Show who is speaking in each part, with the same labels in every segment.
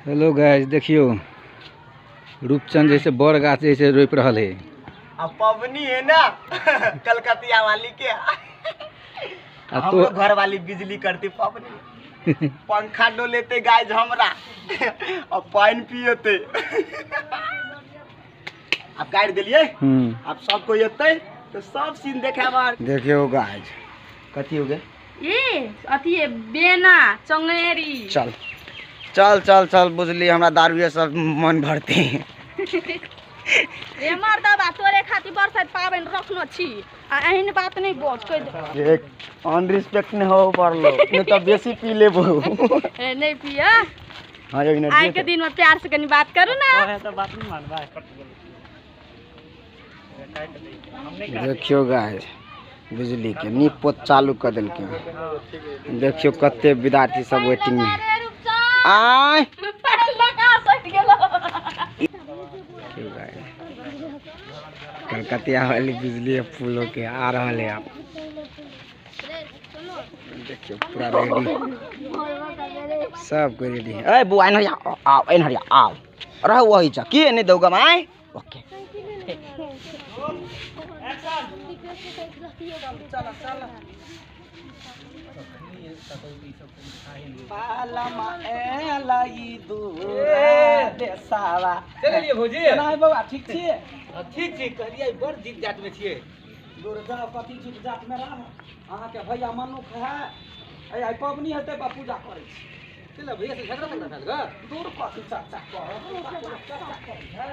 Speaker 1: Hello guys, देखियो रूपचंद जैसे बड़ गाछ जैसे रोपि रहल है।
Speaker 2: आ पबनी है ना कलकतिया वाली के,
Speaker 1: आ
Speaker 2: तो घर वाली बिजली करती पबनी, पंखा डोलेते गाइस हमरा और पानी पियते। अब काट दिलिए, अब सब कोई एतै तो सब सीन देखे हमार।
Speaker 1: देखियो गाइस कथी हो गए
Speaker 3: ए अथी बेना चंगेरी।
Speaker 1: चल चल चल चल बुझली हमरा दारुए सब मन भरते।
Speaker 3: ए मर्दबा तोरे खातिर बरसात पाबनि रखनो छी आ एहन बात नहीं बोल कह
Speaker 2: एक अनरिस्पेक्ट नहीं हो पड़लो, नहीं तो बेसी पी लेबो।
Speaker 3: ए नहीं पिया।
Speaker 2: हां एक मिनट,
Speaker 3: आज के दिन में प्यार से कनी बात करू ना।
Speaker 4: तो बात नहीं मानबा।
Speaker 1: देखियो गाइस बिजली के नीप पोत चालू कर देलके। देखियो कते विद्यार्थी सब वेटिंग में। आय कलकतिया वाली बिजली फूलों के आ रहा है। आप देखियो पूरा रेडी, सब कोई रेडी है।
Speaker 2: ए बुआ एन हरिया आओ, एन हरिया आओ, रहो वही चा की नहीं दोगा my. Okay
Speaker 1: चलिए भौजी ना बाबा, ठीक छियै? ठीक छी, कहलियै बड़ जीत जात में छियै।
Speaker 4: दूर जाओ, कथी जीत जात में रह। अहाँ के भैया मनुख है, आइ पबनी हेतै बा पूजा करै छी।
Speaker 1: चल भैया से झगड़ा तगड़ा भेल ग?
Speaker 4: दूर कथी चर्चा करब, चर्चा करै है।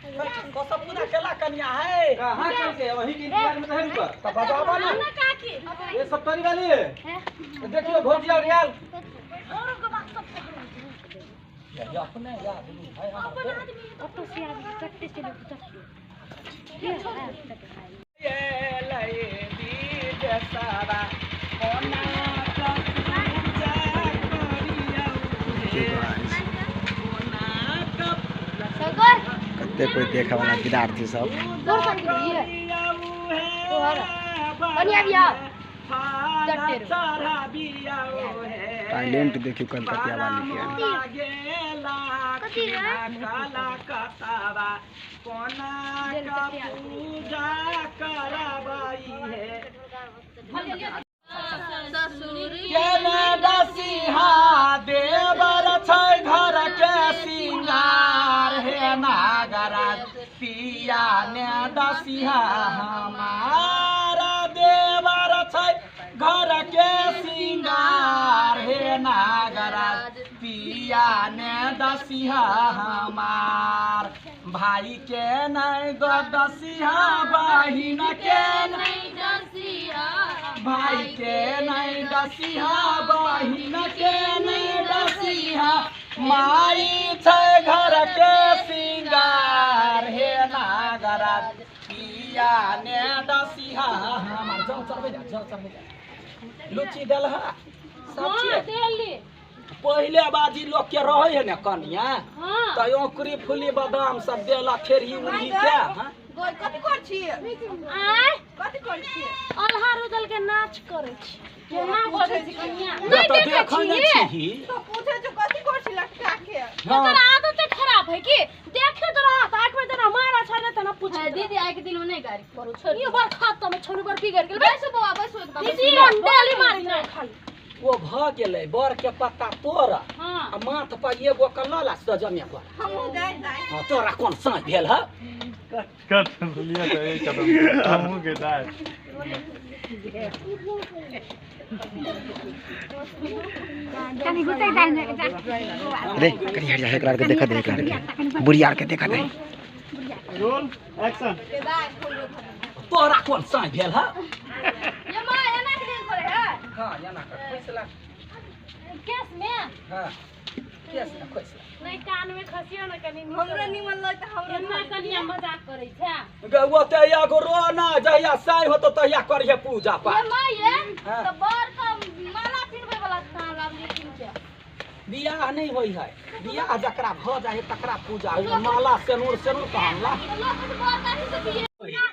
Speaker 4: कसम पूजा केला कनिया है।
Speaker 1: कहां करके वही के इंतजार में रहन पर
Speaker 4: त बजाबा ना
Speaker 3: काकी।
Speaker 1: ये सब तरी वाली देखियो भौजी और यार
Speaker 4: ये अपने आदमी है,
Speaker 3: अपन आदमी ऑटो से आदमी चट्टे से चट्टे
Speaker 4: ये लई दी जसावा कोना का पूजा करिया कोना का
Speaker 3: सगर
Speaker 1: कते कोई देखे वाला विद्यार्थी सब। टैलेंट देखियो कलकतिया वाली के।
Speaker 4: देवर छै घर के सिंगार हे नागराज पिया ने दसिहा हमारा। देवर छै घर के सिंगार हे नागराज पिया ने दसिहा हमार। भाई के नहीं दसिहा, बहिन के नहीं दसिहा, भाई के नहीं दसिहा, बहिन के नहीं दसिहा, माई छै घर के सिंगार हे नागराज पिया ने दसिहा हमार। जाओ चढ़बै जा, जाओ चढ़बै जा। लुच्ची देलहा सब छियै। पहिले बाजी लोग के रहे है ने कनिया, त ओकरी फुली बादाम सब देला खेरही उरही के।
Speaker 3: कथी कर छी? आय कथी कर छी? अलहा रुदल के नाच करै छी। केना बजै छी कनिया?
Speaker 4: नहीं देखै छी
Speaker 3: तो पूछे जो कथी कर छी लटका के। तोरा आदत खराब है की देखे तो रहा आंख में तना मारा छ ने तना पूछ। दीदी आइ के दिन में नहीं गाड़ी करू छोड़। यो बर खाता में छोड़ बर बिगड़ गेल। बैसो बौआ बैसो एकदम। दीदी डाली मारी ना खाली।
Speaker 4: ओ भ गेलै बर के पत्ता तोड़ आ माथ पर एगो के लऽ ला सजमे पर।
Speaker 3: हमहूँ जाय जाय।
Speaker 4: हां तोरा कोन साँझ भेल ह?
Speaker 5: कट लिया तो एक कदम हमहूँ के जाय।
Speaker 1: रे कनी हट जा, एकरा के देखा दे, एकरा के बुढ़िया के देखा दे।
Speaker 5: Roll action.
Speaker 4: तोरा कोन साँझ भेल ह?
Speaker 3: ये मां एना के दिन करे है।
Speaker 4: हां एना कर पैसला
Speaker 3: केस में।
Speaker 4: हां केस में पैसला
Speaker 3: नहीं, कान में खसियो ना कनी। हमरा निमन लगत, हमरा ना कनिया मजाक करै छै।
Speaker 4: गे ओते एगो रो ना, जहिया साई होतो तहिया करिहे पूजा पाठ।
Speaker 3: ये मां ये त बर का माला पिनबै वाला थान लाबली किन के।
Speaker 4: बियाह नहीं होई है, बियाह जकरा भ जाय है तकरा पूजा होई। माला सेनुर सेनुर कहला
Speaker 3: लोग तो बर काहे से बियाह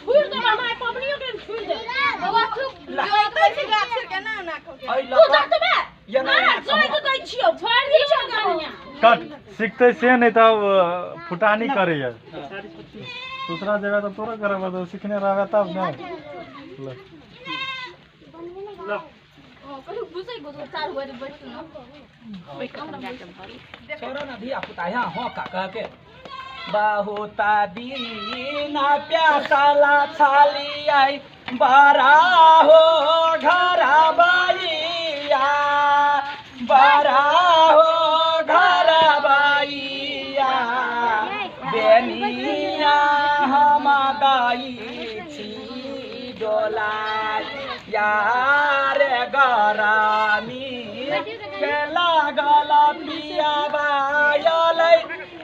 Speaker 3: छोड़ दे माय पबनियो के छोड़ दे। बाबा चुप जो तै छी गाछ के ना ना
Speaker 4: एहि
Speaker 3: तू
Speaker 4: लऽ
Speaker 3: जा तबे
Speaker 4: ये ना
Speaker 3: ना जोइ तो दै छियौ, छोड़ दियौ।
Speaker 5: कट सीखते से नहीं तब फुटानी करे दूसरा जगह तो तोरा करे बस सीखने रहबे तब ना।
Speaker 3: ल कहलु बुझै गोजो चार बजे बैठु न
Speaker 4: छोरो ना धिया पुता यहाँ हो का कह के बहुता दीना प्यासाला छाली आई बारा हो घरा बाइया बारा हो घरा बाइया बेनिया हम दाई छी डोला यार गरामी के लागल पिया बायलै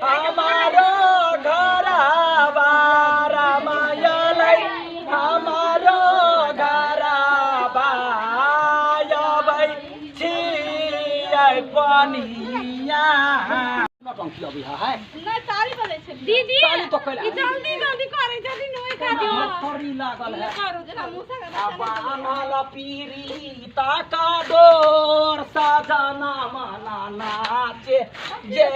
Speaker 4: हमारो घरबा रामायलै हमारो घरबा अबै छियै पनिया। नौटंकी अबै है
Speaker 3: नहीं ताली बजै छै दीदी
Speaker 4: ताली तो कैला
Speaker 3: ई जल्दी जल्दी करै जल्दी नहीं खा दियो
Speaker 4: थोड़ी लागल है
Speaker 3: करू जेना मुसा के
Speaker 4: बान्हल पीरी ताका डोर सजना मना नाचे जे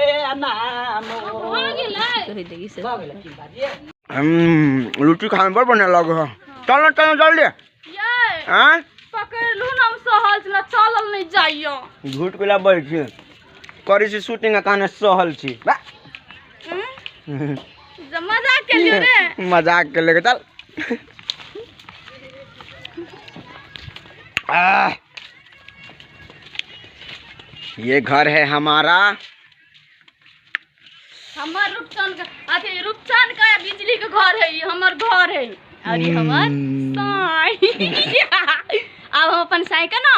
Speaker 4: नाम
Speaker 3: भ गेलै
Speaker 4: भऽ गेलै की बाजिए।
Speaker 1: रोटी खाने बड़ बढ़िया लगे है। चलो चलो जल्दी
Speaker 3: ये
Speaker 1: हाँ
Speaker 3: पकड़लू ना हम सहल छला चलल नहीं जाइयो
Speaker 1: झूठ कोला बैठ छी करै छी शूटिंग आ काने सहल छी।
Speaker 3: मजाक के लियो रे
Speaker 1: मजाक के लेके चल। ये घर है हमारा।
Speaker 3: हमर रूपचंद का अथी रूपचंद का बिजली के घर है ई हमर घर है और ई हमर साई। अब हम अपन साई के ना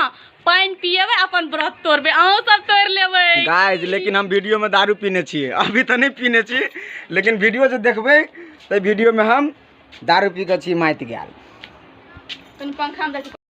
Speaker 3: पानि पिएबै अपन व्रत तोड़बै अहूँ सब तोड़ लेबै
Speaker 1: गाइस। लेकिन हम वीडियो में दारू पीने छियै, अभी तो नहीं पीने छी, लेकिन वीडियो जे देखबै तऽ वीडियो में हम दारू पी के छी माति गेल।
Speaker 3: तनी पंखा में देखी